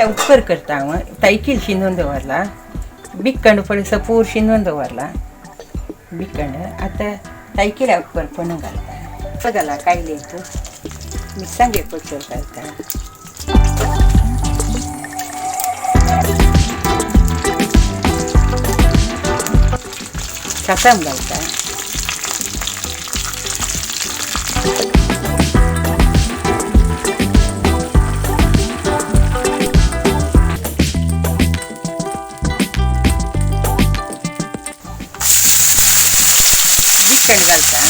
उपकर करता हांव. तायकील शिंदून दवरला, बिक्कंड पळय सपूर शिंदून दवरला बिक्कंड. आतां तायकिळ्या उपकर पण घालता घाला कायले तूं मिरसांगे पचर घालता. सासम घालता. बिक्कंड घालता.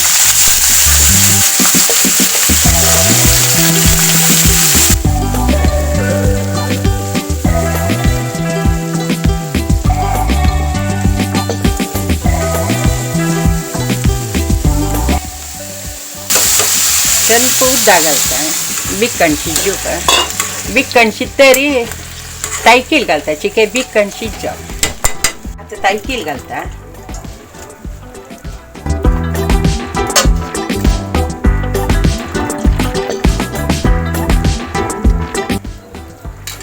ಸ್ವಲ್ಪ उद्दा घालता बिक्कण शिजोवपा. बिक्कण शिजतरी तायकील घालता. चिके बिक्कण शिजप. आतां तायकील घालता.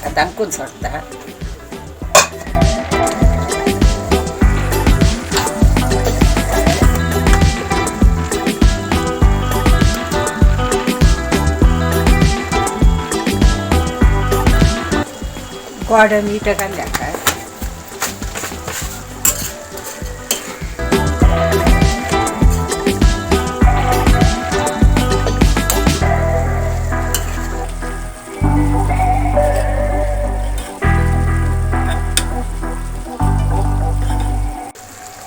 आतां आमकून सोडटा. गोड मीठ घातल्या काय.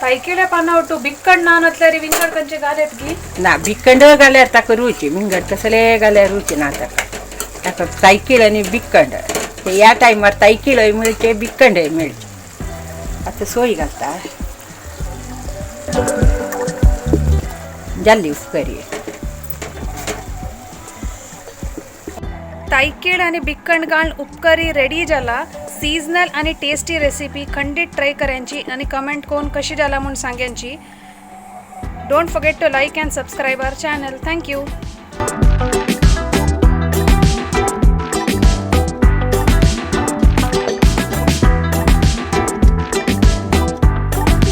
तायकिळ्या पाना ಒಟ್ಟು ಬಿಕ್ಕಣ್ಣ ಅನ್ನತ್ಲಾರಿ ವಿಂಗಡ್ ಕಂಚೆ घालेत की. ना, बिक्कंड घाल्यार ताका रुची, विंगड कसले घाल्यार रुची ना ताका. ताका तायकीळ आनी बिक्कंड ते ह्या टायमार तायकीळय मेळचे, बिक्कंडय मेळचे. आतां सोय घालता. जाल्ली उपकरी. तायकीळ आणि बिक्कण घालून उपकरी रेडी जाला. सीजनल आणि टेस्टी रेसिपी खंडीत ट्राय करायची आणि कमेंट करून कशी जाला म्हणून सांगायची. Don't forget to like and subscribe our channel. Thank you.